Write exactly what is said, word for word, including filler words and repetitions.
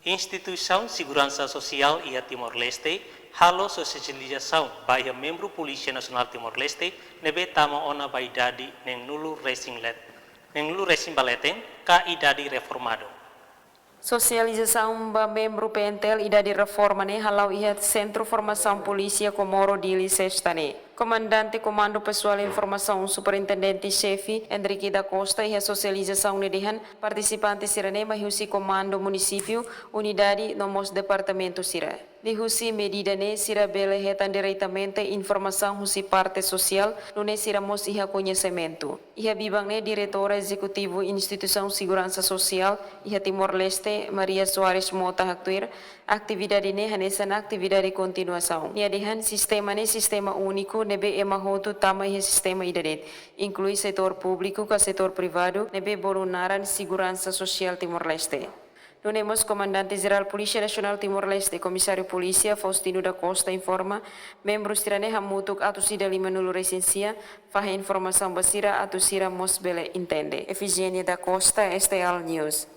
Instituisaun seguransa sosiál iha Timor-Leste halo sosializasaun ba iha membru Polísia Nasionál Timor-Leste ne'ebé tama ona ba idade neen-nulu resin let, neen-nulu resin ba leten ka idade reformadu. Sosializasaun ba membru P N T L idade reforma ne'e hala'o iha Sentru Formasaun Polísia Comoro Dili, Sesta ne'e. Komandante Komandu Pesoál Informasaun, Superintendente Xefe Henrique da Costa, iha sosializasaun ne'e dehan partisipante sira-ne'e mai husi Komandu Munisípiu, Unidade no mós Departamentu sira. Liuhusi medida ne'e sira bele hetan diretamente informasaun husi parte sosiál, nune'e sira mós iha koñesimentu. Iha biban ne'e Diretora Ezekutiva Instituisaun Seguransa Sosiál iha Timor-Leste, Maria Soares Mota, haktuir, atividade ne'e hanesan atividade kontinuasaun. Nia dehan sistema ne'e sistema úniku ne'ebé ema hotu tama iha sistema ida de'it, inklui setór públiku ka setór privadu ne'ebé bolu naran Seguransa Sosiál Timor-Leste. Nune'e mós Komandante Jerál Polísia Nasionál Timor-Leste, Komisáriu Polísia Faustino da Costa informa, membru sira-ne'e hamutuk atus ida lima-nulu resin sia, fahe informasaun ba sira atu sira mós bele entende. Efigénia da Costa, S T L News.